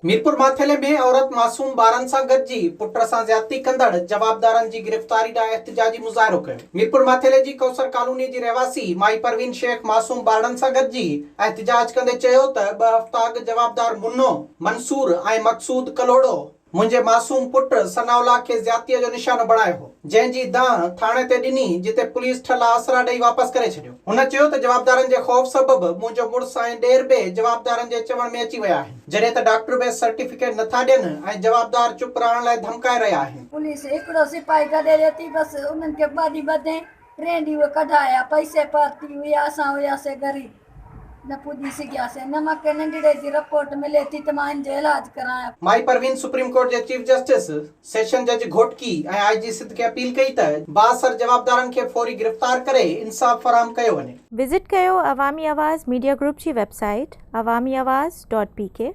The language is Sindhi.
ميرپور ماٿيلي ۾ عورت معصوم ٻارن سان گڏجي پٽ سان زيادتي ڪندڙ جوابدارن جي گرفتاري ڏانهن احتجاجي مظاهرو ڪيو. ميرپور ماٿيلي جي ڪوثر ڪالوني جي رهواسي مائي پروين شيخ معصوم ٻارڙن سان گڏجي احتجاج ڪندي چيو ته ٻه هفتا اڳ جوابدار منو، منصور ۽ مقصود ڪلهوڙو منهنجي معصوم پٽ ثناء الله کي زيادتيء جو نشانو بڻايو هو، جنهن جي دانهن ٿاڻي تي ڏني، جتي پوليس ٺلها آسرا ڏئي واپس ڪري ڇڏيو. هن چيو ته جوابدارن جي خوف سبب منهنجو مڙس ۽ ڏير به جوابدارن جي چوڻ ۾ اچي ويا آهن، جڏهن ته ڊاڪٽر به سرٽيفڪيٽ نٿا ڏين ۽ جوابدار چپ رهڻ لاء ڌمڪائي رهيا آهن. پوليس هڪڙو سپاهي گڏي ريتي بس انهن کي ٻه ڏينهن ٻڌين ٽئين ڏينهن اهي ڪڍايا پئسي پهتي هئي اسان هياسي غريب نه پڄي سگهياسين نه مان ڪنهن ننڍڙي جي رپورٽ ملي ٿي ته مان هن جو علاج ڪرايان. مائي پروين سپريم ڪورٽ جي چيف جسٽس، سيشن جج گهوٽڪي ۽ آء جي سنڌ کي اپيل ڪئي ته بااثر جوابدارن کي فوري گرفتار ڪري انصاف فراهم ڪيو وڃي. وزٽ ڪيو عوامي آواز ميڊيا گروپ جي website Awami Awaz dot P K.